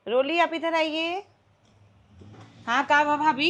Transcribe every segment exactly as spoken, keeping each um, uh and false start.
रोली, आप इधर आइए। हाँ, का बा भाभी?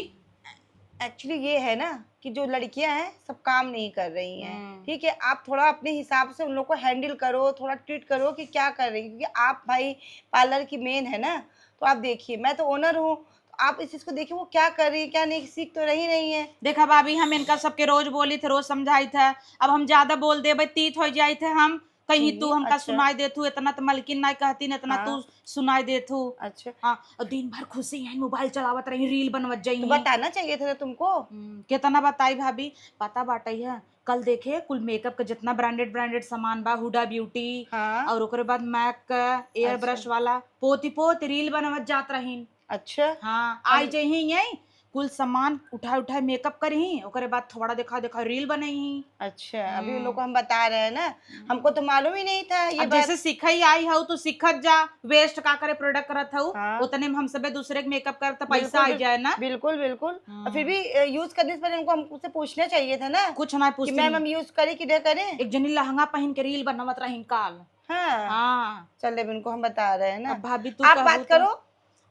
एक्चुअली ये है ना कि जो लड़कियां हैं, सब काम नहीं कर रही हैं। हम्म। ठीक है, आप थोड़ा अपने हिसाब से उन लोग को हैंडल करो, थोड़ा ट्रीट करो कि क्या कर रही है, क्योंकि आप भाई पार्लर की मेन है ना। तो आप देखिए, मैं तो ओनर हूँ, तो आप इस चीज को देखिए, वो क्या कर रही है, क्या नहीं, सीख तो रही नहीं है। देखा भाभी, हम इनका सबके रोज बोली थे, रोज समझाई थे। अब हम ज्यादा बोल देबे, तीत हो जाई थे हम। कहीं तू हमका सुनाई देत हू, इतना तो मलकिन नाई कहती न, इतना तू सुनाई देत हू। अच्छा। हाँ, और दिन भर खुशी हैं, मोबाइल चलावत रही, रील बनवत जाई तो हैं। बताना चाहिए था ना तुमको। हम्म, कितना बताई भाभी, पता बाटे है, कल देखे कुल मेकअप के जितना ब्रांडेड ब्रांडेड सामान बा, हुडा ब्यूटी, हाँ। और ओकरे बाद मैक का एयर ब्रश वाला, पोती पोत रील बनवत जात रहीन। अच्छा। हाँ, आई जही यही कुल सामान उठा उठा मेकअप करी, ओकरे बाद थोड़ा देखा देखा रील बनई। अच्छा, अभी उन लोग को हम बता रहे हैं ना, हमको तो मालूम ही नहीं था ये अब बात। जैसे सीखई आई हऊ तो सीखत जा, वेस्ट का करे प्रोडक्ट करत हऊ, हाँ। उतने में हम सबे दूसरे के मेकअप करब त पैसा आ जाए ना। बिल्कुल, बिल्कुल। और फिर भी यूज करने से पहले उनको हमसे पूछना चाहिए था ना कुछ ना कि पूछती। मैम, हम यूज करें कि ना करें? एक जनी लहंगा पहन के रील बनवत रही काल। हाँ। हाँ। चले, अब इनको हम बता रहे हैं ना। अब भाभी तू आप बात करो।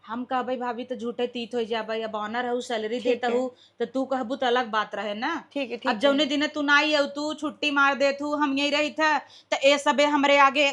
हम कहबे भाभी तो झूठे तीत हो जाबे, अब ऑनर हऊ, सैलरी देता हूँ, तो तू कहबू तो अलग बात रहे ना। ठीक है, ठीक अब है। जौने दिने तू ना आई हऊ, तू छुट्टी मार देत हू, हम यही रही था, तो ए सबे हमरे आगे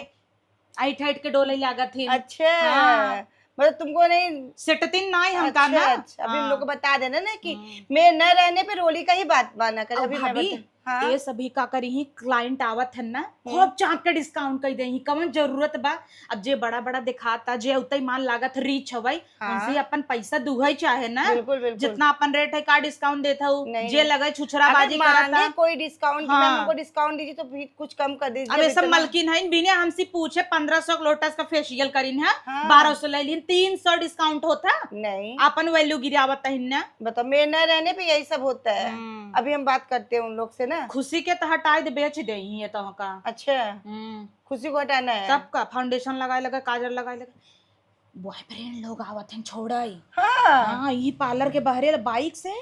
ऐठ ऐठ के डोले लागत ही। अच्छा। हाँ। मतलब तुमको नहीं सेटतिन ना ही हमका अच्छा, ना। अच्छा, अभी हम लोग को बता देना ना कि मैं न रहने पे रोली का ही बात बा ना करे। अभी मैं भाभी, बता- हाँ। ये सभी का करी ही, क्लाइंट आवत है ना, खूब चाप के डिस्काउंट कर दे ही, कवन जरूरत बा? अब जे बड़ा बड़ा दिखाता, जे उतई मान लागत रीच हवई, हाँ। उनसे अपन पैसा दुहई चाहे ना, बिल्कुल, बिल्कुल। जितना अपन रेट है का डिस्काउंट देत हऊ, नहीं। जे लगे छुछराबाजी करता। कोई डिस्काउंट, हाँ। मैम हमको डिस्काउंट दीजिए तो भी कुछ कम कर दीजिए। अब ये सब मलकिन है, बिना हमसे पूछे पन्द्रह सौ के लोटस का फेशियल करीन है, हाँ। बारह सौ ले लीन, तीन सौ डिस्काउंट होता। नहीं। अपन वैल्यू गिरावत है ना। बताओ, मैं न रहने पे यही सब होता है। हम्म। अभी हम बात करते हैं उन लोग से ना। खुशी के तो हटाए दे, बेच दे ही है तो का। अच्छा। हम्म। खुशी को हटाना है। सबका फाउंडेशन लगाए लगे, काजल लगाए लगे। बॉयफ्रेंड लोग आवत हैं छोड़ई। हाँ। हाँ, यही पार्लर के बहरे बाइक से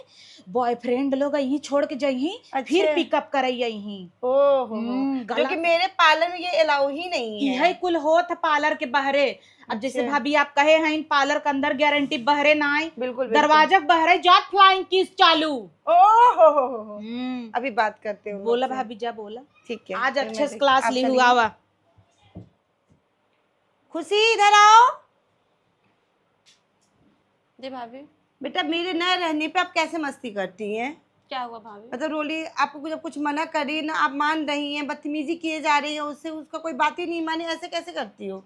बॉयफ्रेंड लोग यहीं छोड़ के जइहीं, अच्छा। फिर पिकअप करई यहीं। ओहो। हम्म, जो कि मेरे पार्लर में ये अलाउ ही नहीं है। यही कुल होत पार्लर के बहरे। अब जैसे अच्छा। भाभी आप कहे हैं, इन पार्लर के अंदर गारंटी बहरे ना आई। बिल्कुल, बिल्कुल। दरवाजा के बहरे जात फ्लाइंग किस चालू। ओहो हो हो हो। हम्म। अभी बात करते हैं उन लोग से। बोला भाभी, जा बोला। ठीक है, आज फिर अच्छे मैं से देख-, क्लास आप ली चलिए। हुआ वा। खुशी, इधर आओ। जी भाभी। बेटा, मेरे न रहने पे आप कैसे मस्ती करती हैं? क्या हुआ भाभी? मतलब रोली, आपको जब कुछ मना करी ना, आप मान रही हैं, बदतमीजी किए जा रही है उससे, उसका कोई बात ही नहीं माने, ऐसे कैसे करती हो?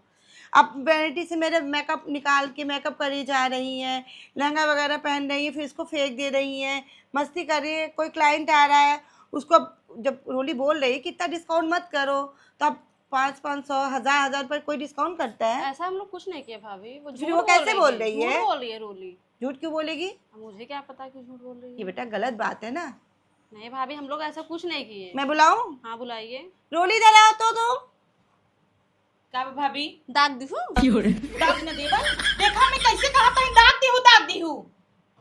आप वैनिटी से मेरे मेकअप निकाल के मेकअप करी जा रही हैं, लहंगा वगैरह पहन रही हैं, फिर इसको फेंक दे रही हैं, मस्ती कर रही है, कोई क्लाइंट आ रहा है, उसको जब रोली बोल रही है कि इतना डिस्काउंट मत करो, तो आप पाँच, पाँच सौ, हजार, हजार पर कोई डिस्काउंट करता है? ऐसा हम लोग कुछ नहीं किया भाभी, वो फिर झूठ वो बोल कैसे रही बोल है, रही झूठ है? बोल रही है रोली। झूठ क्यों बोलेगी? अब मुझे क्या पता क्यों झूठ बोल रही है। ये बेटा गलत बात है ना। नहीं भाभी, हम लोग ऐसा कुछ नहीं किए। मैं बुलाऊं? हाँ, बुलाइए। रोली, इधर आओ तो, तो। का बा भाभी? दाग दिहू? क्यों रे? दाग न देवा। देखा मैं कैसे कहा था, दाग दिहू, दाग दिहू।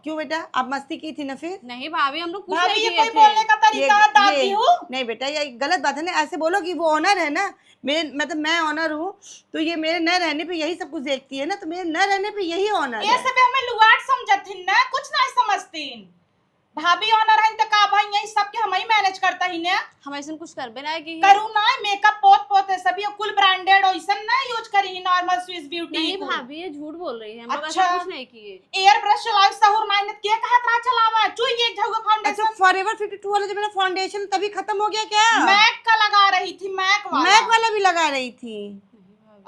क्यों बेटा, आप मस्ती की थी ना फिर? नहीं भाभी, हम लोग कुछ भाभी, नहीं ये किए कोई थे। बोलने का तरीका ये, है, दाग ये, दिहू? नहीं बेटा, ये गलत बात है ना, ऐसे बोलो कि वो ऑनर है ना, मेरे, मतलब मैं ऑनर हूँ, तो ये मेरे न रहने पे यही सब कुछ देखती है ना, तो मेरे न रहने पे यही ऑनर ये है। सब हमें लुआट समझत थी ना, कुछ नहीं समझती। भाभी ऑनर है त का भाई, यही सब के हम ही मैनेज करता ही ने। हम ऐसन कुछ करबे ना की। करू ना, मेकअप पोत पोत है सभी, कुल ब्रांडेड, ओइसन ना यूज करी ही, नॉर्मल स्विस ब्यूटी नहीं कुल। भाभी, ये झूठ बोल रही है, हम लोग ऐसा अच्छा। कुछ नहीं किए। एयर ब्रश चलाओ, सहूर नाइन के कहत रहा चलावा, चुई एक झउआ फाउंडेशन। अच्छा, फॉरएवर फिफ्टी टू वाला जो मेरा फाउंडेशन तभी खत्म हो गया क्या? मैक का लगा रही थी, मैक वाला। मैक वाला भी लगा रही थी।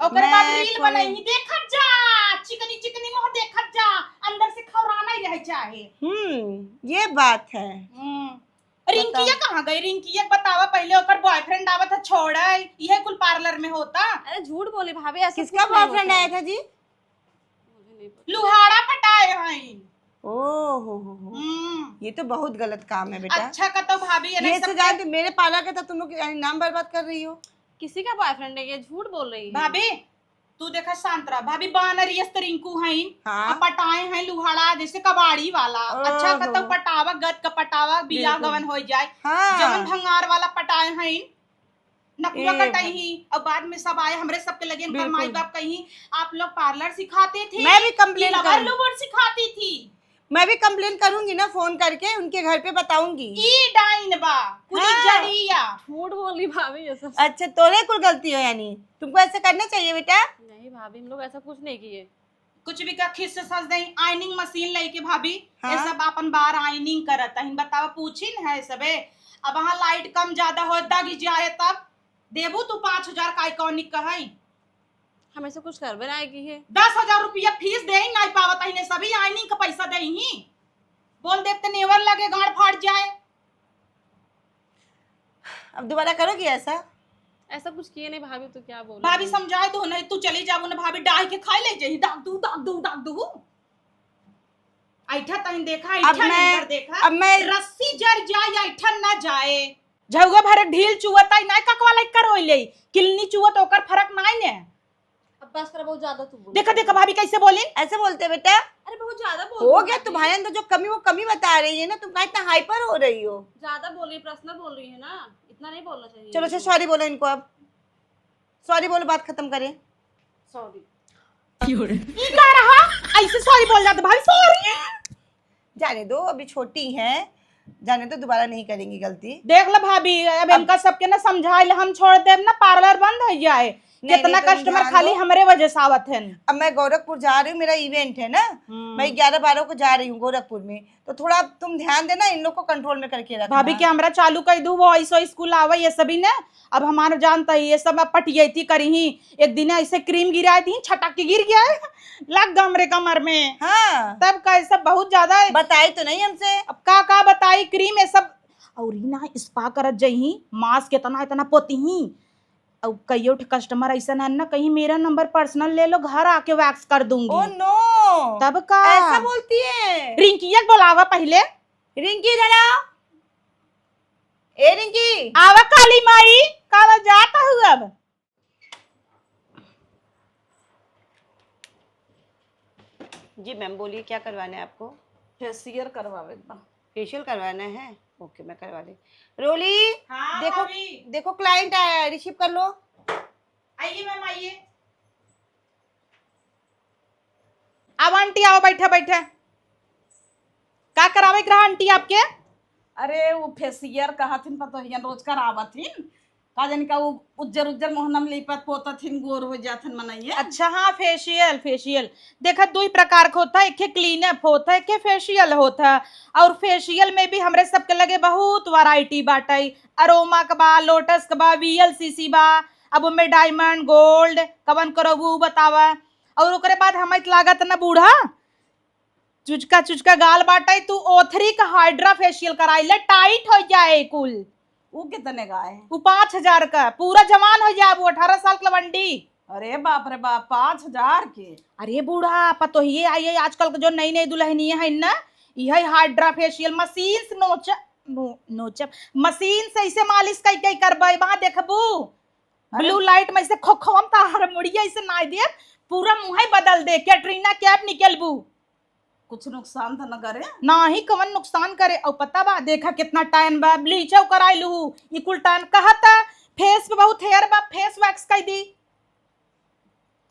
ओकर बाद मैक रील वाला। बनाई, देखत जा, चिकनी चिकनी मुंह देखत जा, अंदर से खौराना ही रह चाहे। हम्म, ये बात है। हम्म। रिंकिया बताओ। कहाँ गई? रिंकिया के बतावा पहले, ओकर बॉयफ्रेंड आवत है छोड़े, यह कुल पार्लर में होता। अरे झूठ बोले भाभी, ऐसा किसका कुछ नहीं बॉयफ्रेंड होता आया है। था जी? मुझे नहीं पता। लुहाड़ा पटाए हैं। ओ हो हो हो। हम्म। ये तो बहुत गलत काम है बेटा। अच्छा का तो भाभी, ये नहीं सब जानते, मेरे पार्लर का तो तुम लोग यानी नाम बर्बाद कर रही हो। किसी का बॉयफ्रेंड है, ये झूठ बोल रही है। भाभी, तू देखा शांत रह। भाभी, बानर यस तो रिंकू हैं, हाँ। आ पटाए हैं लुहाड़ा जैसे कबाड़ी वाला। ओ अच्छा का हो। तो पटावा, गद का पटावा, बिया बिल्कुल। गवन हो जाए। हाँ। जवन भंगार वाला पटाए हैं, नकुआ ए, कटाई ही, और बाद में सब आए, हमरे सबके लगे इनकर बिल्कुल। माई बाप कहीं, "आप लोग पार्लर सिखाते थे मैं भी कि complain लवर करूँ। लुवर सिखाती थी?" मैं भी complain करूंगी ना फोन करके, उनके घर पे बताऊंगी। ई डाइन बा, पूरी हाँ। जड़िया। झूठ बोली भाभी ये सब। अच्छा, तोरे कुल गलती हो यानी? तुमको ऐसे करना चाहिए बेटा। नहीं भाभी, हम लोग ऐसा कुछ नहीं किए। कुछ भी का खिस सज दे, ironing machine लेके भाभी, हाँ। ये सब अपन बार ironing करत हन। बतावा, पूछिन है सबे। अब वहाँ लाइट कम ज्यादा हो, दग जाए तब देबू तू पाँच हजार का iconic का है? हम ऐसे कुछ करबे ना की है। दस हजार रुपया फीस दे ही नहीं पावत है, इन्हें सभी ironing का पैसा दे ही। बोल देब त नेवर लगे, गाड़ फाड़ जाए। अब दोबारा करोगी ऐसा? ऐसा कुछ किए नहीं भाभी, तो क्या बोलूं भाभी? समझाए दो नहीं, तू चली जाबू ना भाभी, डाह के खाए ले जाई, डाक दू, डाक दू, डाक दू। ऐठा तनी देखा, अब ऐठा मैं, नंबर देखा। अब मैं रस्सी जर जाए या ऐठन ना जाए। झउगा भरे ढील चुअता ही, ना ककवा लाइक कर होई ले, किलनी चुअत ओकर फर्क नाई ने। अब बस कर, बहुत ज्यादा तू बोल। देखा, देखा भाभी कैसे बोली। ऐसे बोलते बेटा? अरे बहुत ज्यादा बोल हो रही गया है। तुम्हारे अंदर जो कमी, वो कमी बता रही है ना, तुम कहाँ इतना हाइपर हो रही हो? ज्यादा बोल रही, पर्सनल बोल रही है ना, इतना नहीं बोलना चाहिए चलो, अच्छा, इनको। सॉरी बोलो इनको अब। सॉरी बोलो, बात खत्म करें। सॉरी। क्यों रे? ई का रहा? ऐसे सॉरी बोल जाते भाभी, सॉरी। जाने दो, अभी छोटी हैं, जाने दो, दोबारा नहीं करेंगी गलती। देख लो भाभी, अब अब इनका सबके ना समझाए ले हम छोड़ देब ना, पार्लर बंद हो जाए। नहीं, कितना नहीं, तुम कस्टमर ध्यान खाली दो। हमरे वजह से आवत हैं। अब मैं गोरखपुर जा रही हूँ, मेरा इवेंट है ना, हम्म। मैं ग्यारह बारह को जा रही हूँ गोरखपुर में, तो थोड़ा तुम ध्यान देना, इन लोग को कंट्रोल में करके रखना। भाभी के हमरा चालू कर दू, वो ऐसो स्कूल आवे ये सभी ने, अब हमारा जानता ही ये सब अब पटियती करी ही। एक दिन ऐसे क्रीम गिराए दी, छटक के गिर गया है, लग गया हमरे कमर में। हाँ। तब का ये सब बहुत ज्यादा बताई तो नहीं हमसे। अब का का बताई, क्रीम ये सब, और ही ना स्पा करत जही, मास्क इतना इतना पोती ही। अब कईयो ठे कस्टमर ऐसा ना, ना कहीं मेरा नंबर पर्सनल ले लो, घर आके वैक्स कर दूंगी। Oh no! तब का? ऐसा बोलती है? रिंकिया के बुलावा पहले। रिंकी इधर आओ। ए रिंकी। आवा काली माई, काला जाता हूँ अब। जी मैम, बोलिए, क्या करवाना है आपको? फेशियल करवावे के बा। फेशियल करवाना है? ओके, मैं करवा दी। रोली, हाँ, देखो, भाभी। देखो, क्लाइंट आया है, रिसीव कर लो। आइए मैम, आइए। आओ आंटी, आओ, बैठा, बैठा। का करावे के रहा आंटी आपके? अरे, वो फेशियल कहत हिन, पतोहियन रोज करावत हिन। का जानी का वो उज्जर उज्जर मोहनम लिपत पोतत हिन, गोर हो जात हिन मनइये। अच्छा, हाँ, फेशियल, फेशियल। देखा, दुई प्रकार के होता है, एक है क्लीनअप होता है, एक है फेशियल होता है। और फेशियल में भी हमरे सबके लगे बहुत वैरायटी बाटे। अरोमा के बा, लोटस के बा, वीएलसीसी बा, अब ओमे डायमंड, गोल्ड, कवन करबू बतावा। और ओकरे बाद हमें लागत ना बूढ़ा, चुचका चुचका गाल बाटे, तू ओथरी का हाइड्रा फेशियल कराई ले, टाइट हो जाए कुल। उ कितने का है? उ पाँच हजार का, पूरा जवान हो जाए, वो अठारह साल के लवंडी। अरे बाप रे बाप, पाँच हजार के? अरे बूढ़ा, पतोहिए आई है आजकल के जो नई नई दुल्हनिया है ना, यही हाइड्रा फेशियल मशीन से नोच, नो, नोचब, मशीन से इसे मालिश कई कई करबे, वहाँ देखबू। अरे। ब्लू लाइट में से खोखवम तार मुड़िया इसे नाई दे, पूरा मुँह ही बदल दे, कैटरीना कैफ निकलबू। कुछ नुकसान तो न करे? नाही, कवन नुकसान करे? और पता बा, देखा कितना टैन बा, ब्लीच कराई लू, ई कुल टैन कहता, फेस पे बहुत हेयर बा, फेस वैक्स कर दी।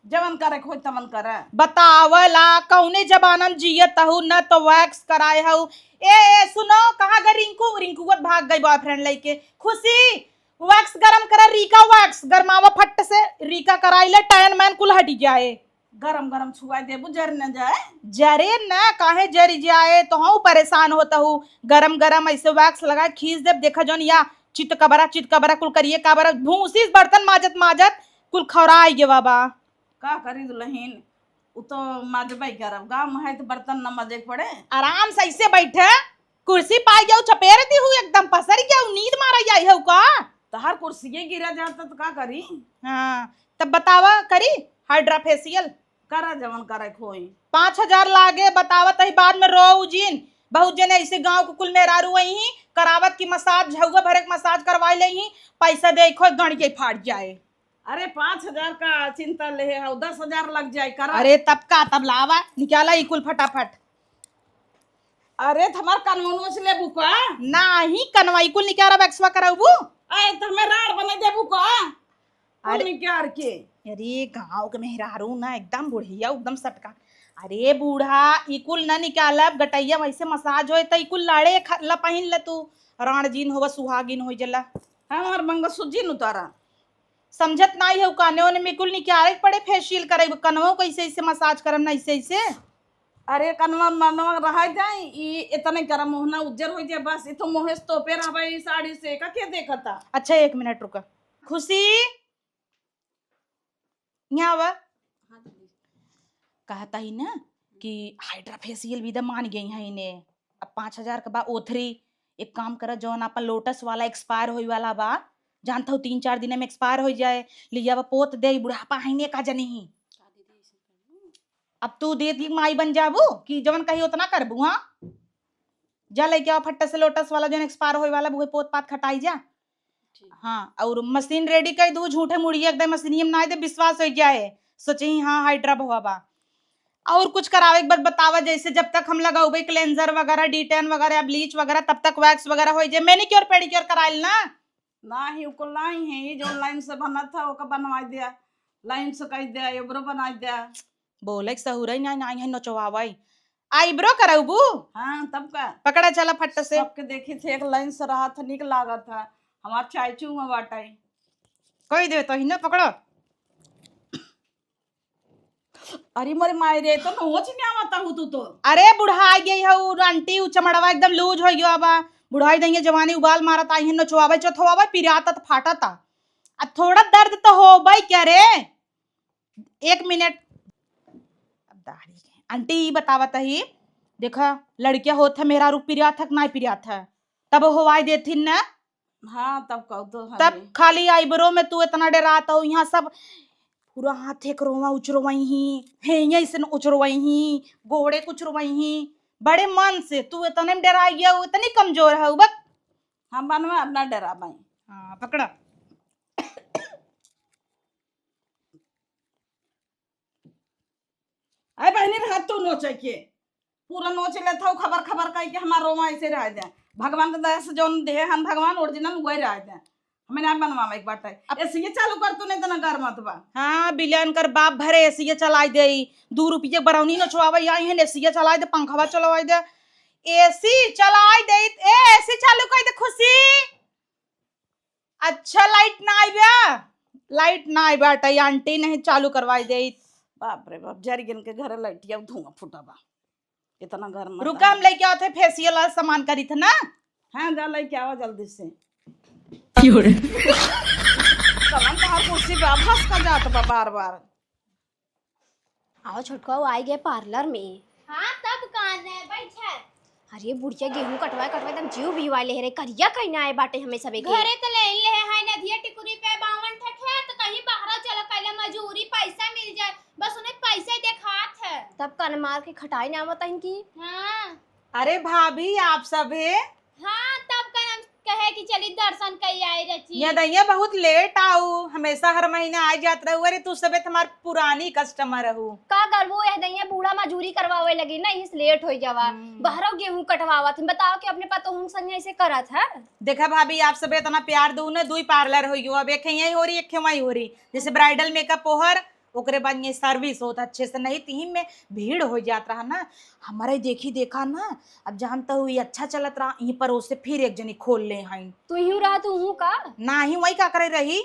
जवन करे के होई तवन करे। बतावला, कौने जमाना में जियत हऊ, न तो वैक्स कराए हऊ। ए, ए, सुनो, कहाँ गई रिंकू? रिंकू भाग गई बॉयफ्रेंड लेके। खुशी, वैक्स गरम करा, रीका वैक्स गरमावा फट से, रीका कराई ले, टैन मैन कुल हटी जाए। गरम गरम छुआ देबू, जर न जाए। जरे ना, काहे जरी जाए? तो हूँ परेशान होता हूँ, गरम गरम ऐसे वैक्स लगा खींच देब। देखा जौन या चित कबरा, चित कबरा कुल करिए काबरा, भूसी से बर्तन माजत माजत कुल खौरा आई गे बाबा। का करी दुल्हन, उ तो माजबे करब, गाँव में है तो बर्तन न माजे के पड़े। आराम से ऐसे बैठे, कुर्सी पाई गया, चपेर दी हूँ, एकदम पसर गया, नींद मारा जाई है का? तहार कुर्सिये गिरा जाता तो का करी? हाँ, तब बतावा करी हाइड्रा फेशियल। करा जवन करे खोई। पाँच हजार लागे, बतावा तही बाद में रो जिन। बहुत जने ऐसे गाँव के कुल मेहरारू वही करावत की मसाज, झउआ भरे के मसाज करवाई ले ही, पैसा दे खो गणिये फाट जाए। अरे पाँच हजार का चिंता ले है, दस हजार लग जाए, करा। अरे तब का, तब लावा, निकाला ई कुल फटाफट। अरे त हमार कनवा नोच लेबू का? नाही, कनवा ई कुल निकाला, वैक्सवा कराबू। आए तो हमें राड़ बना देबू का? अरे, कुल निकार के। अरे, गाँव के मेहरारू ना एकदम बुढ़िया, एकदम सटका। अरे बूढ़ा, ई कुल ना निकालब, गटैया वैसे मसाज होए, त ई कुल लाड़े ख-, ला पहिन ले तू। राण जीन होवा, सुहागिन हो जला। हमार मंगलसूत्र जीन उतारा। समझत नाई है, काने ओने में कुल निकाले के पड़े, फेशियल करे, कनवा कैसे ऐसे मसाज करम ना ऐसे ऐसे। अरे कनवा मनवा रह जाए, ई इतने गरम मोहना उज्जर हो जाए, बस इतो मोहेस तोपे रहबे ई साड़ी से, का के देखता? अच्छा, एक मिनट रुका। खुशी, यहाँ आवा। हाँ दीदी। कहता ही ना कि हाइड्रा फेशियल भी द मान गई है इन्हें। अब पाँच हजार का बा ओथरी, एक काम करा, जौन आपन लोटस वाला एक्सपायर होई वाला बा, जानत हो तीन चार दिन में एक्सपायर हो जाए, लिया बा पोत दे, बुढ़ापा है ने का जनी ही। अब तू दे दी माई बन जाबू कि जवन कही उतना करबू? हाँ, जा लेके आओ फट्टा से लोटस वाला जौन एक्सपायर होए वाला, उहे पोत पात खटाई जा। ठीक। हाँ, और मशीन रेडी कर दू, झूठे मुड़िया एकदम मशीनिया में ना दे, विश्वास हो जाए, सोचे ही हाँ हाइड्रा भवा बा। और कुछ करावे के बाद बतावा, जैसे जब तक हम लगावे क्लेंजर वगैरह, डिटेन वगैरह, ब्लीच वगैरह, तब तक वैक्स वगैरह हो जाए, मैनिक्योर पेडिक्योर कराइल ना। ना ही उको लाई है, ये जो लाइन से बनत है ओका बनवा दिया, लाइन से कह दिया, एब्रो बना दिया। बोले के सहुरई ना, ना है नचवावे। आईब्रो करौबू? हाँ, तब का? पकड़ा चला फट से। सबके देखी थे एक लाइन से रहत है, निक लागत है। हमार चाय चुआ बाटे। कही दे तो ही ना पकड़ा। अरे मोरे माई रे, तो नोच में आवता हूँ तू तो। अरे बुढ़ाई गई है उ आंटी, उ चमड़वा एकदम लूज हो गयो बा। बुढ़ाई दइया जवानी उबाल मारत आई है, नचवावे चोथवावे पिराता त फाटता। आ थोड़ा दर्द तो होबे क्या रे? एक मिनट। अब दाढ़ी के। आंटी ई बतावत ही, देखा लड़किया होत है मेहरारू पिरात है कि नाई पिरात है, तब होवाई देथिन ना। हाँ, तब कह दो तब हमें। खाली आईब्रो में तू इतना डेरात हो, यहाँ सब पूरा हाथे के रोवा उचरवई ही, हेंगे ऐसे उचरवई ही, गोड़े के उचरवई ही, बड़े मन से तू इतने में डेरा गया, इतनी कमजोर है बक। हम बनवा अपना डेरा बाई। हाँ, पकड़ा। अरे बहनी, रह तू नोचे के, पूरा नोच लेत हऊ, खबर खबर कह के हमार रोवा ऐसे रह जाए। भगवान के दया से जौन देहे हन भगवान ओरिजिनल वही रह जाए, हमें ना बनवावे एक बाटे। अब एसीए चालू कर तू, नहीं तो ना घर मत बा। हाँ, बिलियन कर बाप भरे एसीए चलाई दे, दू रुपये बरौनी नोचवावे आई है, एसीए चलाई दे, पंखवा चलवाई दे, एसी चलाई दे, ए एसी चालू कर दे खुशी। अच्छा, लाइट ना आइबा, लाइट ना आइबा, टाई आंटी नहीं चालू करवाई देइत। बाप रे बाप, जरियन के घरे लाइटिया धुआं फूटा बा। इतना घर में रुका, हम लेके आवत है फेशियल वाला सामान करी थे ना। हाँ, जा लेके आवा जल्दी से। क्यों रे? कलम तहार कुर्सी पे भस का जात बा बार बार। आओ छोटका, वो आई गए पार्लर में। हाँ, तब कान है, बैठा। अरे बुढ़िया, गेहूं कटवाए कटवाए एकदम जीव बिवाए ले रहे, करिया कहीं ना आए बाटे हमें सबे के। घरे त ले ले है, है नदिया टिकुरी पे बावन ठक है, त कहीं बाहर चला कैला मजूरी, पैसा मिल जाए, बस उन्हें पैसा देखात है। तब कन मार के खटाई ना आवत इनकी। हाँ। अरे भाभी, आप सभे। हाँ, तब कन हम कहे कि चली दर्शन कई आई रची। ये दैया बहुत लेट आऊ, हमेशा हर महीना आ जात रहू। अरे तू सबे त हमार पुरानी कस्टमर रहू। का करबू, यह दैया बूढ़ा मजूरी करवावे लगी ना, इस लेट हो जावा। हम्म। बहरो गेहूं कटवावत हम, बताओ कि अपने पतोहन संग ऐसे करत है। देखा भाभी, आप सबे इतना प्यार दू ना, दुई पार्लर हो गयो, अब एक यही हो रही, एक वही हो रही, जैसे ब्राइडल मेकअप ओहर, ओकरे बाद ये सर्विस होत अच्छे से नहीं, तीन में भीड़ हो जात रहा ना। हमारे देखी देखा ना, अब जानता हूँ ये अच्छा चलत रहा, यहीं पर उसे फिर एक जनी खोल ले हैं। तू यूं रहा, तू हूँ का? ना ही वही का करे रही,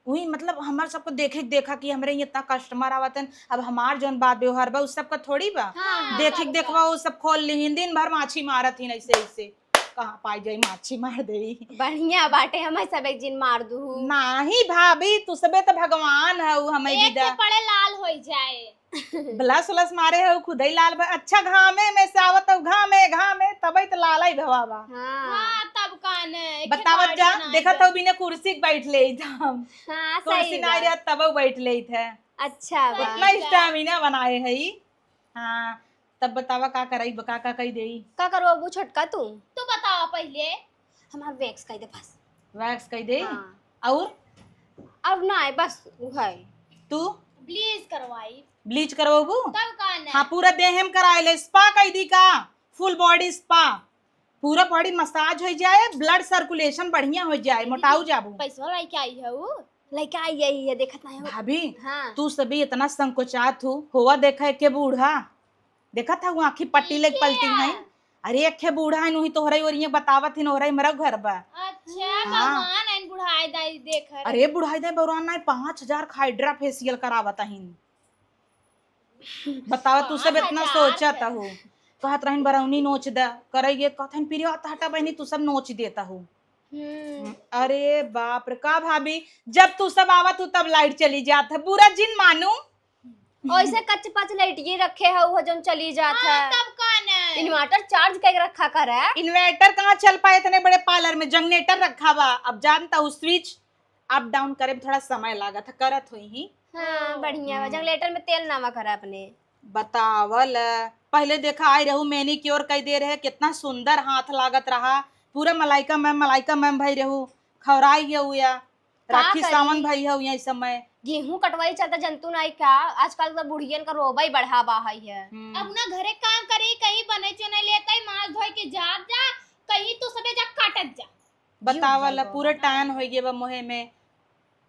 वही मतलब हमार सबको देखे देखा कि हमरे यहाँ इतना कस्टमर आवत हैं, अब हमार जौन बात व्यवहार बा उस सबका थोड़ी बा। हाँ, हाँ, देखे सबका। देखवा वो सब खोल ली, दिन भर माछी मारत ही ऐसे ऐसे। कहाँ पाई जाई, माछी मार देई। बढ़िया बाटे, हमें सब एक जिन मार दू। नाही भाभी, तू सबे त भगवान हऊ, हमें एक विदा। के पड़े लाल होई जाए। ब्लस उलस मारे हऊ, खुदई लाल भा-, अच्छा घामे में से आवत हऊ, घामे, घामे, तबई त लालई भवा बा। हाँ। हाँ, तब काने, एक बतावत बाड़ी जा, बनाए देखत दे। हऊ बिना कुर्सी के बैठ लेइत हम। हाँ, कुर्सी सही ना बात। रहा तब बैठ लेइत है। अच्छा बा। उतना सही बात। स्टैमिना बनाए हई। हाँ, तब बतावा का कराई, का, का कही देई? का करवाबू छोटका तू? तू बतावा पहिले। हमार वैक्स कही दे बस। वैक्स कही दे? हाँ। और? अब ना है, बस उहै। तू? ब्लीच करवाई। ब्लीच करवाबू? तब का ना? हाँ, पूरा देह में कराए ले, स्पा कही दी का? फुल बॉडी स्पा। पूरा बॉडी मसाज हो जाए, ब्लड सर्कुलेशन बढ़िया हो जाए, दीदी, मोटाऊ जाबू। पैसवा लेके आई है उ? लेके आई है, ये देखत नहीं हो? भाभी, हाँ। तू सभी इतना संकोचात हो, होवा देखा एके बूढ़ा, देखत हऊ आँखी पट्टी लेके पलटी हैं। अरे एके बूढ़ा है, उही तोहरे ओरिये बतावत हिन, ओहरे मरौ घर बा। अच्छा, हाँ। भगवान आइन बुढ़ाए दाई देख। अरे बुढ़ाए दाई बौरान नाई, पाँच हजार खाइड्रा फेशियल करावत हिन। बतावा, तू सब पाँच हजार इतना सोचत हो। कहत रहिन बरौनी नोच द, करे ये कहत हन, "पिरिया, हटा बहनी, तू सब नोच देता हो।" हम्म। अरे बाप रे, का भाभी, जब तू सब आवत हो तब लाइट चली जात है, बुरा जिन मानू। ओइसे कच्च पच लाइट ये रखे है, वो जौन चली जात हाँ, है। तब का न? इन्वर्टर चार्ज करके रखा कर है। इन्वर्टर कहाँ चल पाए इतने बड़े पार्लर में, जनरेटर रखा बा। अब जानता हूँ स्विच अप डाउन करे में थोड़ा समय लागत है, करत होई ही। हाँ, बढ़िया बा। हम्म। जनरेटर में तेल नावा करा अपने। बतावल, पहले देखा आई रहू, मैनिक्योर कई दे रहे, कितना सुंदर हाथ लागत रहा, पूरा मलाइका मैम, मलाइका मैम भई रहू, खौराई गया हुआ, का राखी करी? सावन भई है यही समय। गेहूं कटवाई चलता जंतु नाई का, आजकल तो बुढ़ियन का रोबा ही बढ़ा बा है। हम्म। अपना घरे काम करी, कहीं बने चुने लेता ही, माल धोए के जात जा, कहीं तू सबे जा काटत जा। बतावल, जिउ पूरा भगवान। टैन होइ गए बा मुहे में।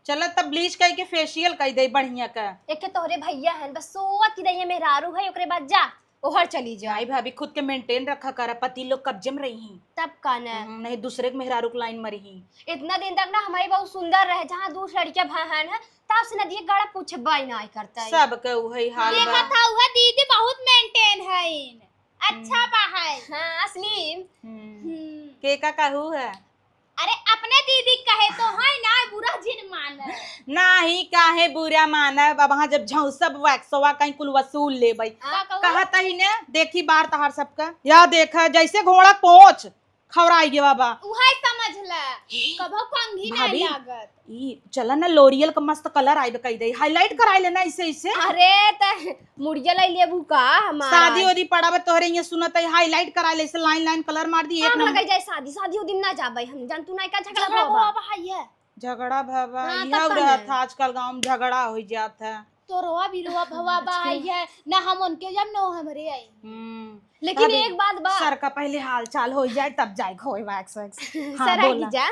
चला तब ब्लीच कई के फेशियल कई दे बढ़िया का। एके तोहरे भैया हन, बस सोवत की दहिया मेहरारू है, ओकरे बाद जा, ओहर चली जा। नहीं भाभी, खुद के मेंटेन रखा करा, पति लोग कब्जे में रही। तब का न? हम्म, नहीं दूसरे के मेहरारू के लाइन मरी ही। इतना दिन तक ना हमारी बहुत सुंदर रहे, जहाँ दूसरे लड़कियां भाहन है, तब से नदिया गड़ा पूछबा ही ना करता है। सबके उहई हाल बा। देखा था, वह दीदी बहुत मेंटेन है इन। अच्छा हम्म। बा है। हाँ, असली। हम्म। हम्म। के का कहू है? अरे, अपने दीदी कहे तो है ना, बुरा जिन माने। नाही, काहे बुरा मानब? अब हाँ, जब झौसब वैक्सवा कहीं कुल वसूल लेबै। का कहू? कहत ही ने, देखी बार तहार सबका। या देखा, जैसे घोड़ा पोंछ, खौराई गे बाबा। उहे समझ ले, हे, कभो कंघी नहीं भाभी, लागत। ई चला ना, L'Oréal का मस्त कलर आइबे कई दे, हाईलाइट कराई लेना इसे, इसे। अरे, त मुड़िया लाई लेबू का हमार? शादी ओदी पड़ाबे तोहरे इहाँ सुनत है, हाईलाइट करा ले, इसे लाइन लाइन कलर मार दी, एक हम नंबर। लगे जाए शादी, शादी ओदी में ना जाबे हम, जान तू नाई का झगड़ा झगड़ा भवा भवा बा। बा, हाय है। झगड़ा भवा, हाँ, इहे तब का रहत ना। है, आजकल गाँव में झगड़ा हो जात है। तोरवा बिरवा भवा बा, हाय है, ना हम उनके जाब, ना हमरे आई। हम्म। लेकिन भाभी, एक बात बा। सर का पहले हाल चाल हो जाए, तब जाए खोए वैक्स वैक्स। हाँ, सर आइगी बोला। जा।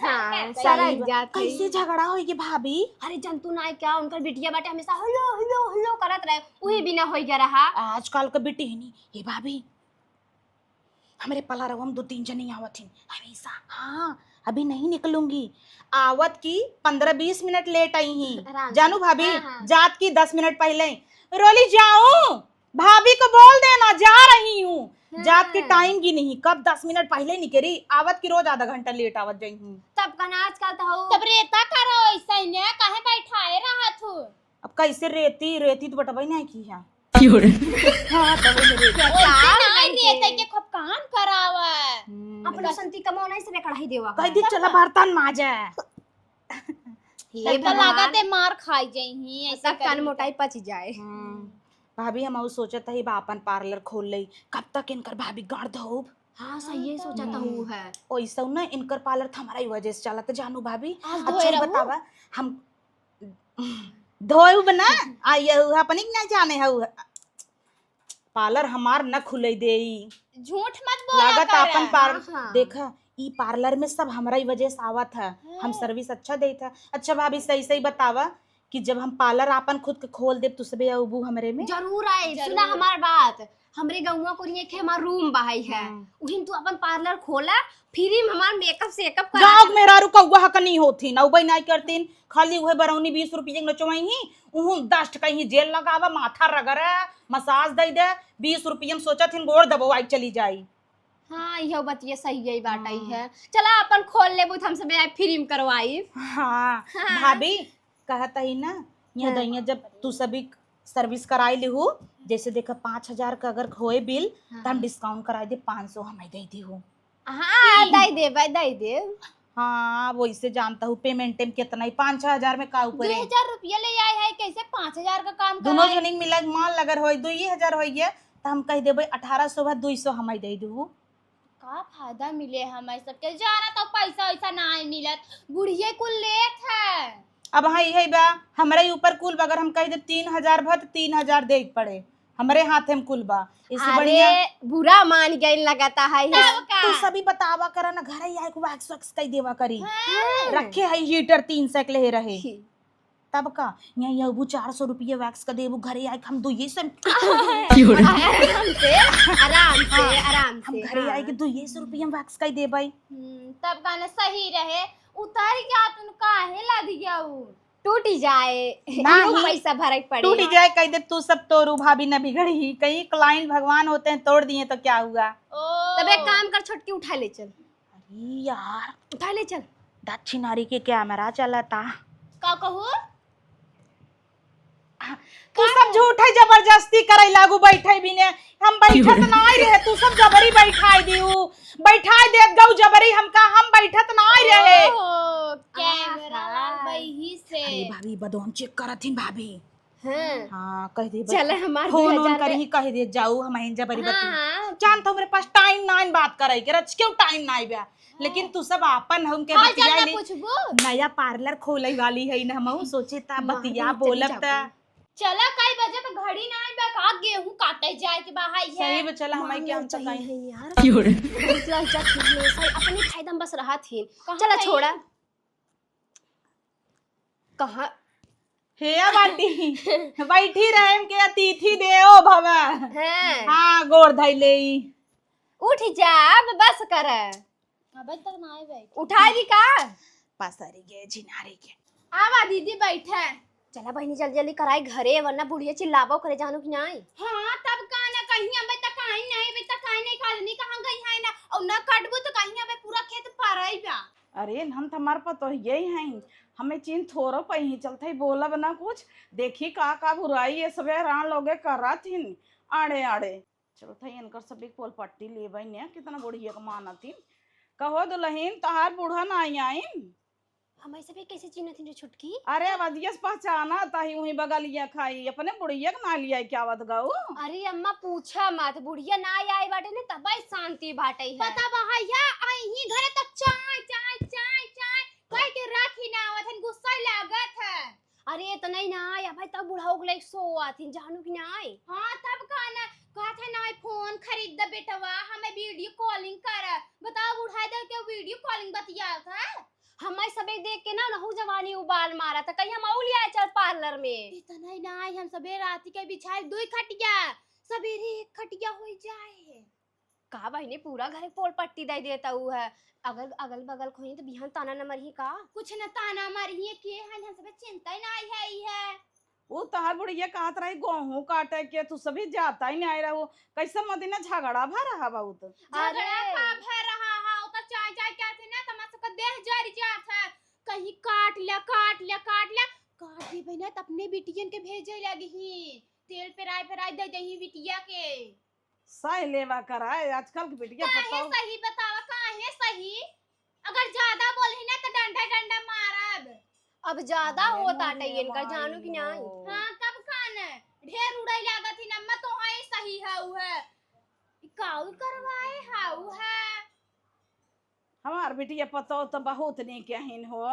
हाँ, सर सही आइगी बा। जा, कैसे सही। झगड़ा होई गे भाभी? अरे, जंतु नाय क्या, उनकर बिटिया बाटे हमेशा हेलो, हेलो, हेलो करत रहे, उही बिना होई गया रहा। आजकल के बिटिहनी, ये भाभी, हमरे पलारवा में दो तीन जनी आवत हिन, हमेशा, हाँ, अभी नहीं निकलूंगी। आवत की पन्द्रह बीस मिनट लेट आई ही। आराम से। जानू भाभी, हाँ, हाँ। जात की दस मिनट पहले, रोली जाऊं? भाभी को बोल देना, जा रही हूँ। हाँ। जात के टाइम गिनी ही, कब दस मिनट पहले निकली, आवत की रोज आधा घंटा लेट आवत जाई हूँ। तब कना आजकल तो हो। तब रेता करो ऐसा ही ने, काहे बैठाए रहा तू? अब कैसे रेती, रेती तो बटवाई नहीं की है। क्यों रे? हाँ, तब रेती। ओइसे ना रेता के खूब काम करावा। हम्म। अपना संती कमाओ नहीं से कढ़ाई देवा। कह दी, "चला बर्तन माजा।" हे तब तो भगवान। लागत है मार खाई जाई ही, ऐसे तब कान करी। मोटाई पच जाए। हम्म। भाभी, हम ऊ सोचत हई बा आपन पार्लर खोल लई, कब तक इनकर भाभी गाड़ धोब? हाँ, सही है, सोचा तो हम्म। हूँ है। ओइसौ ना इनकर पार्लर तो हमारा ही वजह से चलत, जानू भाभी। आज अच्छा धोए ही रहू? बतावा, हम धोए बना, आ ये अपनी ना जाने है, पार्लर हमार न खुले देई। झूठ मत बोला लागत कर। आपन पार-, हाँ, हाँ। देखा, ई पार्लर में सब हमरा ही वजह से आवत है। हम हाँ। सर्विस अच्छा देत है। अच्छा भाभी, सही सही बतावा कि जब हम पार्लर आपन खुद के खोल देब, तू सबे अबू हमरे में? जरूर आए। जरूर। सुना हमार बात, हमरे गौवा कोरिया के हमार रूम बहाई है, हम्म। उहिन तू अपन पार्लर खोला, फ्री में हमार मेकअप सेकअप करा। गाँव के मेहरारू कौआ हक नहीं होथिन, अउबे नहीं करतीन, खाली उहे बरौनी बीस रुपये के नचवाई ही, उहू dust कहीं जेल लगावा, माथा रगड़ा, मसाज दे दे, बीस रुपये में सोचत हिन गोड़ दबवाई चली जाई। हाँ, इहो बतिया सही है, बात आई हाँ। है। चला अपन खोल लेबू त हमसे बेजाय फ्री में करवाई। हाँ, हाँ। भाभी, कहत ही ना, यहाँ हाँ। दहिया जब तू सभी सर्विस कराई लिहू, जैसे देखा पाँच हजार का अगर होए बिल, हाँ। त हम डिस्काउंट कराई दे, पाँच सौ हमें दे दिहू। हाँ, दे देब, दे देब। हाँ, वैसे जानता हूँ, पेमेंट टाइम कितना ही, पाँच छह हजार में का ऊपर दो है? हजार रुपया ले आए है, कैसे पाँच हजार का काम दोनों कराए? जनी मिला के मान लगर होई, दो ही हजार होई है, त हम कह देबे अठारह सौ भा दुई सौ हमें दे दू। का फायदा मिले हमें सबके? जाना तो पैसा वैसा ना मिलत, बुढ़िए कुल लेत है। अब हाँ, यही बा, हमरा ही ऊपर कुल बा, अगर हम कह दे तीन हजार भा त तीन हजार दे के पड़े, हमरे हाथे में कुल बा। इसे अरे, बढ़िया बुरा मान गइल लगता है। तब का? तू सभी बतावा करा ना, घरे आइके wax wax कई देवा करी। हाँ। रखे है heater तीन सौ के ले रहे। छी। तब का? यहाँ ये अबू चार सौ रुपया wax क देबू, घरे आइके हम दुइये सौ में आराम से, आराम से, हाँ, आराम हम से, घरे हाँ। आइके दुइये सौ रुपया में wax कई देबै। हम्म, तब का ना सही रहे। उतर गया तुन काहे लद गया उ? टूटी जाए, नहीं। इहो पैसा भरे के पड़े। टूटी जाए, कह दे तू सब तोरू भाभी न बिगड़ी। कहीं client भगवान होते हैं, तोड़ दिए तो क्या हुआ? ओ। तब एक काम कर, छोटकी उठा ले चल। अरे यार। उठा ले चल। दक्षिणारी के camera चलता। का कहू? तू सब झूठे जबरदस्ती करे लागू बैठे भी ने। हम बैठत नाई रहे, तू सब जबरी बैठाई दियो। बैठाई देत गऊ जबरी हमका, हम बैठत नाई रहे। ओहो, camera आहा। वही से। अरे भाभी, बदोम check करत हिन भाभी। हाँ। हाँ, कह दे चल, बच्चा, हमार phone उन दुल्हन करी के ही कह दे जाऊ, हम आइन जबरी हाँ, बती। हाँ। जान तो हमरे पास time नाइन बात करे के, रच क्यों time नाई बा। लेकिन हाँ। तू सब आपन हमके हाल चाल बतिया ना ली। पूछबू? नया parlour खोले वाली है ना, हम सोचे ता माँ, बतिया नहीं, चली बोलब जाओ ता। तुम। चला, कई बजे तो घड़ी ना आइल बा, का गेहूं काटे जाए के बा, हाय है। सही बा, चला, हमारे माँ, क्या हम तो चाहिए कहीं है यार। क्यों रे? दूसरा इज्जत ठीक नहीं, सही, अपने फायदा में बस रहा थी। कहाँ चला, गई? छोड़ा। कहाँ? हे बाटी, बैठी रहे के अतिथि देवो भव। हैं। हाँ, गोड़ धइले। उठ जा, अब बस कर। अबे तक ना आए भाई। उठाई दी का? पसरी के, झिनारी के। आवा दीदी, बैठे। चला बहिनी, जल्दी जल्दी कराई घरे, वरना बुढ़िया चिल्लाबो करे, जानू कि नाई? हाँ, तब का ना कहीं, अबे तक आई नहीं, अबे तक आई नहीं, काजनी कहाँ गई है ना, और ना कटबू तो कहीं अबे पूरा खेत परई बा। अरे, हम तो हमार पतोहिए ही हैं, हमें चीन थोरो पही, चलते ही बोलब ना कुछ, देखी का का बुराई ये सबे रान लोगे करत हिन, आड़े आड़े। चलो, थई इनकर सभी पोल पट्टी लेबै ने, कितना बढ़िया के मानत हिन। कहो दुलहिन, तहार बूढ़ा ना आई आइन? हम ऐसे भी कैसे चिन्हत हिन रे छुटकी? अरे, अब अदियस पहचाना ताही, उही बगलिया खाई, अपने बुढ़िया के ना लिया क्या आवत गऊ? अरे अम्मा, पूछा मत, बुढ़िया ना आई बाटे ने, तबै शांति बाटे है। पता बा है, या आई ही घरे तक चाय, चाय, चाय, चाय, कह के राखी ना आवत हन, गुस्सा लागत है। अरे, इतना ही ना आया भाई, तब बुढ़ाऊ के लायक सो आथिन, जानू कि ना आए? हाँ, तब का ना, कहत है ना, phone खरीद दे बेटवा, हमें video calling कर। बताओ, बुढ़ाई दे के video calling बतियात है? हमारे सबे देख के ना, नहु जवानी उबाल मारा था, कहीं हम आऊ लिया चल parlour में। इतना ही ना आए, हम सबे रात के बिछाए दुई खटिया, सबेरे एक खटिया हो जाए। का बहिनी, पूरा घरे पोल पट्टी दे देता उ है। अगल, अगल बगल खोई तो बिहान ताना न मरही का? कुछ न ताना मरही, के है, हम सबे चिंता ही ना आई है, ई है। उ तहार बुढ़िया कहत रही गोहूं काटे के, तू सभी जाता ही नहीं रहो। कैसे मदिना झगड़ा भा रहा बहुत? झगड़ा अरे। का भा रहा है, उ तो चाय चाय क्या थे ना, तमार सबका देह जर जात है। कहीं काट ले, काट ले, काट ले, काट देबे ना त अपने बिटियन के भेजे लगी, तेल पेराए पेराए दे दही बिटिया के। सही लेवा कराए, आजकल के बिटिया काहे पतोह। सही बतावा, काहे सही? अगर ज्यादा बोलही ना तो डंडा डंडा मारब। अब ज्यादा अरे होत मोरे आटे इनकर, माई जानू कि नाई? हो। हाँ, तब का न? ढेर उड़ाई लागत ही न, अम्मा तो है सही है, उ है। ई काऊ करवाए है, उ है। हमार बिटिया पतोह तो बहुत नीक अहिन हो।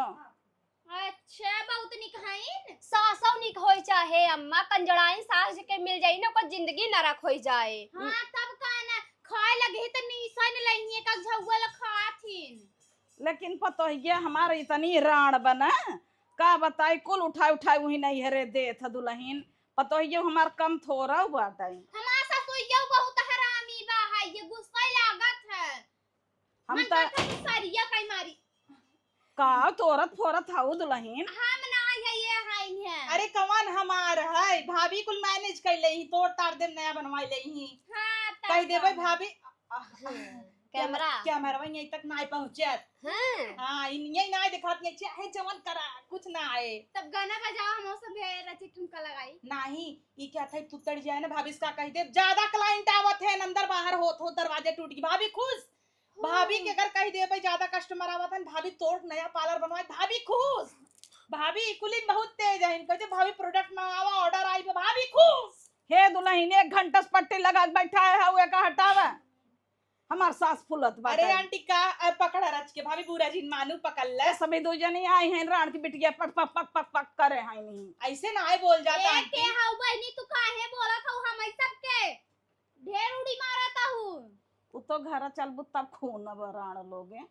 अच्छा, बहुत निक हईन। सासौ निक होई चाहे अम्मा, कंजड़ाइन सास के मिल जाई ना, ओकर जिंदगी नरक होई जाए। हाँ, तब का ना, खाए लगे त नीसन लइहे का झौवल खाथिन। लेकिन पतोहिया हमार इतनी राण बना, का बताई, कुल उठाए उठाए उही नैहरे देत ह दुलहिन। पतोहिया हमार कम थोरा बाटे। हमार ससुइया बहुत हरामी बा है, ये गुस्सा लागत है। हम मन त करता कि सरिया कई मारी। का तोरत फोरत हऊ दुलहिन? हम ना है, ये है, ये। अरे कवन हमार है, भाभी कुल manage कर लेही, तोड़ ताड़ देम, नया बनवाई लेही। हाँ, तब कह देबे का? भाभी, आह, हम्म, camera। Camera यहीं तक ना पहुँचत। हाँ। हाँ, इन यही ना दिखात, ये चाहे जवन करा, कुछ ना आए। तब गाना बजाओ, हम सब रची ठुमका लगाई। नहीं, ये क्या था, तू तड़ जाए ना, भाभी से का कह दे, ज्यादा client आवत है, अंदर बाहर होत हो, दरवाजे टूट गई, भाभी खुश। भाभी के अगर कह देबे ज्यादा customer आवत हन, भाभी तोर नया parlour बनवाए, भाभी खुश। भाभी कुलिन बहुत तेज है, इनका जो भाभी product मंगावा, order आई बा, भाभी खुश। हे दुलहिन, एक घंटा से पट्टी लगा के बैठा है, हऊ एका हटावा। हमार सास फुलत बाटे। अरे आंटी का, अब पकड़ा रच के, भाभी बुरा जिन मानू, पकड़ ले। ए, सभी दो जनी आई हैं, राण की बिटिया पक, पक, पक, पक, पक करे हैं नहीं। ऐसे ना आए बोल जाता ए, आंटी। के हऊ बहिनी, तू काहे बोलत हऊ हम ई सब के? ढेर उड़ी मारत हऊ। उ तो घर चलबू तब खून अब राण लोगे,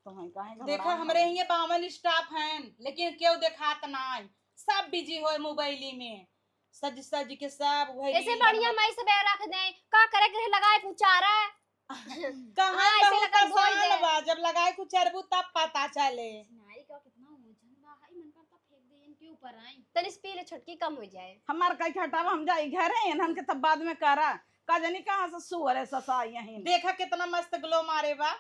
तो हैं काहे देखा, घबराए हमरे हैं? हियाँ बावन staff हैं, लेकिन केहू देखात नाई, सब busy होए मोबाइली में। सज सज के सब वही ऐसे रील बढ़िया बनवत। मैं सब रख दे, का करे के रहे, लगाए के उचारा। कहाँ हाँ, ऐसे बहुत लगन धोई आसान दे। बा, जब लगाए के उचरबू तब पता चले। नाई का कितना वजन बा, हाय मन करता फेंक दे इनके ऊपर आई। तनी से पी ले छोटकी, कम हो जाए। हमार कई हटावा, हम जाई घरे, इन्हन के तब बाद में करा। का जानी कहाँ से सुअर है ससा यहीं। देखा कितना मस्त glow मारे बा।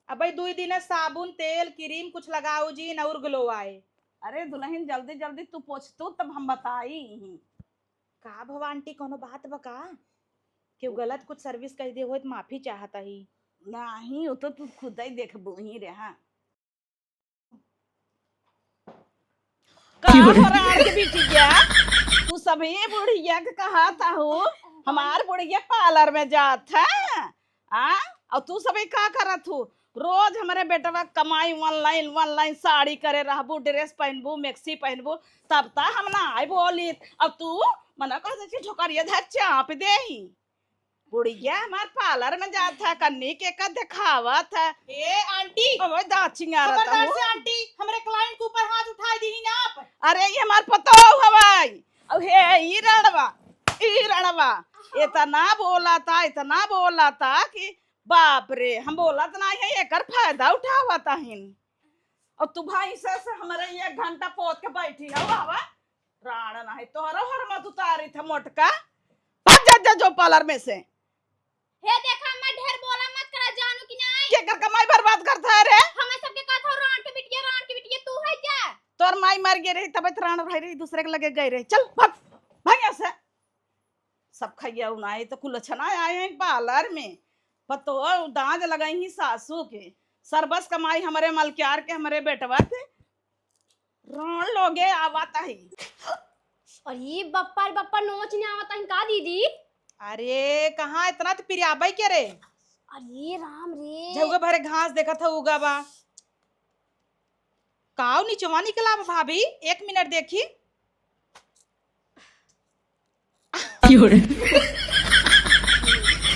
अबे दुई दिन साबुन, तेल, क्रीम कुछ लगाऊ जिन और glow आए। अरे दुलहिन, जल्दी जल्दी तू पोछ तू, तब हम बताई ही। का भवा आंटी, कोनो बात बा का? केहू गलत कुछ service कह दे होई त माफी चाहत ही। नाही, वो तो तू खुद ही देखबू ही रे। हाँ। का हो राण के बिटिया, तू सभी बुढ़िया के कहत हऊ, हमार बुढ़िया parlour में जात है, आ? और तू सभी का करत हऊ? रोज हमरे बेटवा कमाई online, online साड़ी करे रहबू, dress पहनबू, maxi पहनबू, तब त हम ना आई बोली। अब तू मना कर दे कि ठोकरिया धर चाप देही। बुढ़िया हमार parlour में जात है, कन्नी के का देखावत है। ए आंटी, अब दाँत चिंगारत खबरदार हूँ। से आंटी, हमरे client के ऊपर हाथ उठाई दीही ना आप। अरे ये हमार पतोह हवाई। अब हे ई रणवा, ई रणवा, इतना बोला था, इतना बोला था कि बाप रे, हम बोलत नाही है, एकर फायदा उठावत हिन। और तू भाई से, से हमरे एक घंटा पोत के बैठी हऊ, आवा। राण नाही, तोहरो हरमत उतारी था मोटका। भाग जा, जा, जो parlour में से। हे देखा, मैं ढेर बोला मत करा, जानू कि नाही? केकर कमाई बर्बाद करत है रे? हमें सबके कहत हो, राण के बिटिया, राण के बिटिया, तू है क्या? तोर माई मर गई रही, तब राण रह रही, दूसरे के लगे गई रही। चल, भाग, भाग यहाँ से। सब खइया उनाई तो कुल छना आए हैं parlour में। पतोह दाँज लगाई ही सासू के, सरबस कमाई हमरे मलक्यार के, हमरे बेटवा के। राण लोगे आवत ही। अरे बप्पा रे बप्पा, नोच ने आवत ही का दीदी? अरे कहाँ इतना तो पिरियाबई के रे? अरे राम रे। झउगा भरे घास देखत ह उगा बा। काऊ निचवा निकला बा भाभी, एक मिनट देखी।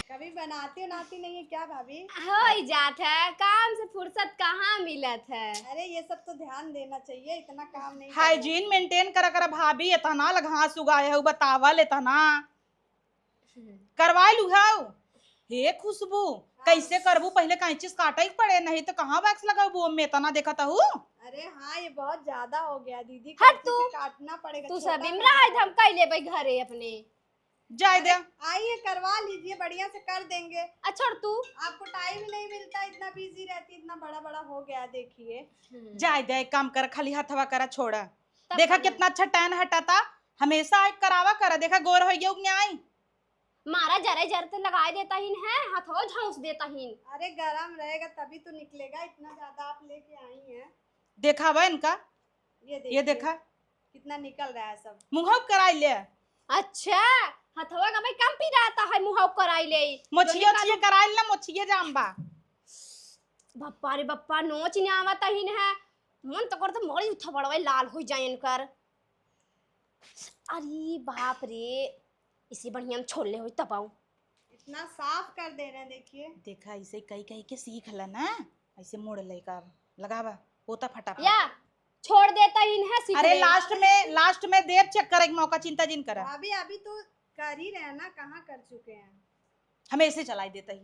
कभी बनाती उनाती नहीं है क्या भाभी? हो ही जात है, काम से फुर्सत कहाँ मिलत है। अरे ये सब तो ध्यान देना चाहिए, इतना काम नहीं करना hygiene चाहिए। Maintain करा करा भाभी, इतना ल घास उगाए हऊ बतावल इतना। करवाइ लू हऊ। हे खुशबू, हाँ। कैसे करबू? पहिले कैंची से काटइ के पड़े, नहीं तो कहाँ wax लगउबू ओमे, एतना देखत हऊ। अरे हाँ, ये बहुत ज्यादा हो गया दीदी, हट कैंची तू। से काटना पड़ेगा, तू छोटा सब कर इमरा है, दो। हम कइ लेबइ घरे अपने। जाए दे। अरे, आइए, करवा लीजिए, बढ़िया से कर देंगे। अच्छा, और तू? आपको time ही नहीं मिलता, इतना busy रहती, इतना बड़ा बड़ा हो गया, देखिए। हम्म। जाए दे, एक काम कर, खाली हथवा करा, छोड़ा। तब देखा करना। कितना अच्छा टैन हटाता, हमेशा एक करावा करा, देखा गोर होइ गया उगने आई। मारा जरे जरे ते लगाए देता ही है, हथवा झौंस देता ही। अरे गरम रहेगा तभी तो निकलेगा, इतना ज्यादा आप लेके आई हैं। देखावा इनका, ये ये देखिए, देखा। कितना निकल रहा है सब। मुँहवा कराई ले। अच्छा, हथवा का भाई कम पी रहता है, मुँहवा कराई ले। मोछिए जो निकालो। ओछिए कराई ले, मोछिए जाम बा। बप्पा रे बप्पा, नोच ने आवत ही न है। मन तो करता मोड़ी थपड़वा लाल होइ जाए इनकर। अरे बाप रे, इसे बढ़िया हम छोड़ ले होई तब आऊ। इतना साफ कर दे रहे हैं, देखिए। देखा, इसे कई कई के सीख ल ना, ऐसे मोड़ ले का लगावा, पोता फटाफट। या, छोड़ देता ही न है, सीख अरे ले। Last में, last में देब check करे के मौका, चिंता जिन करा। भाभी, अभी तो कर ही रहे हैं ना, कहाँ कर चुके हैं? हमें ऐसे चलाई देता ही।